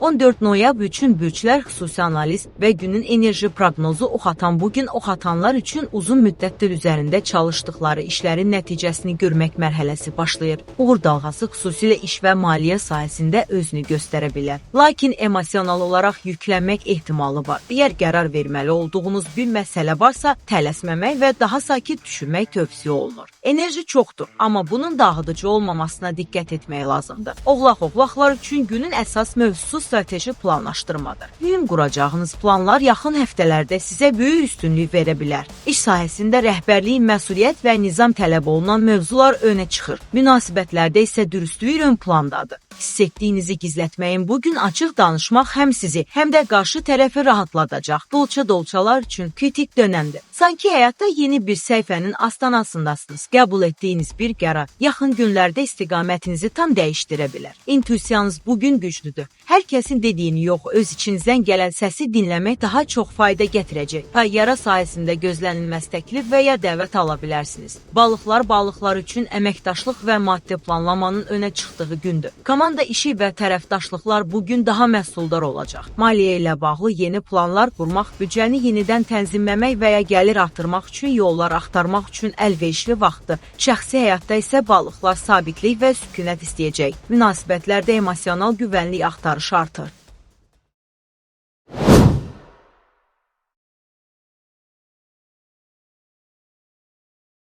14 noyabr üçün bürclər xüsusi analiz və günün enerji proqnozu oxatan bugün oxatanlar üçün uzun müddətdir üzərində çalışdıqları işlərin nəticəsini görmək mərhələsi başlayır. Uğur dalğası xüsusilə iş və maliyyə sahəsində özünü göstərə bilər. Lakin emosional olaraq yüklənmək ehtimalı var. Əgər qərar verməli olduğunuz bir məsələ varsa, tələsməmək və daha sakit düşünmək tövsiyə olunur. Enerji çoxdur, amma bunun dağıdıcı olmamasına diqqət etmək lazımdır. Oğlaq-oğlaqlar üçün günün əsas mövzusu strateji planlaşdırmadır. Mühüm quracağınız planlar yaxın həftələrdə sizə böyük üstünlük verə bilər. İş sahəsində rəhbərlik, məsuliyyət və nizam tələb olunan mövzular önə çıxır. Münasibətlərdə isə dürüstlük ön plandadır. Hiss etdiyinizi gizlətməyin bu gün açıq danışmaq həm sizi, həm də qarşı tərəfi rahatladacaq. Dolça-dolçalar üçün kritik dönəmdir. Sanki həyatda yeni bir səhifənin astanasındasınız. Qəbul etdiyiniz bir qərar yaxın günlərdə istiqamətinizi tam dəyişdirə bilər. İntuisiyanız bugün güclüdür. Hər kəsin dediyini yox, öz içinizdən gələn səsi dinləmək daha çox fayda gətirəcək. Karyera sahəsində gözlənilməz təklif və ya dəvət ala bilərsiniz. Balıqlar balıqlar üçün əməkdaşlıq və maddi planlamanın önə çıxdığı gündür. Komanda işi və tərəfdaşlıqlar bugün daha məhsuldar olacaq. Maliyyə ilə bağlı yeni planlar qurmaq, büdcəni yenidən tənzimləmək və ya gəlir artırmaq üçün yollar axtarmaq üçün əlverişli vaxtdır. Şəxsi həyatda isə balıqlar sabitlik və sükunət istəyəcək. Münasibətlərdə emosional güvənlik axtarışı artır.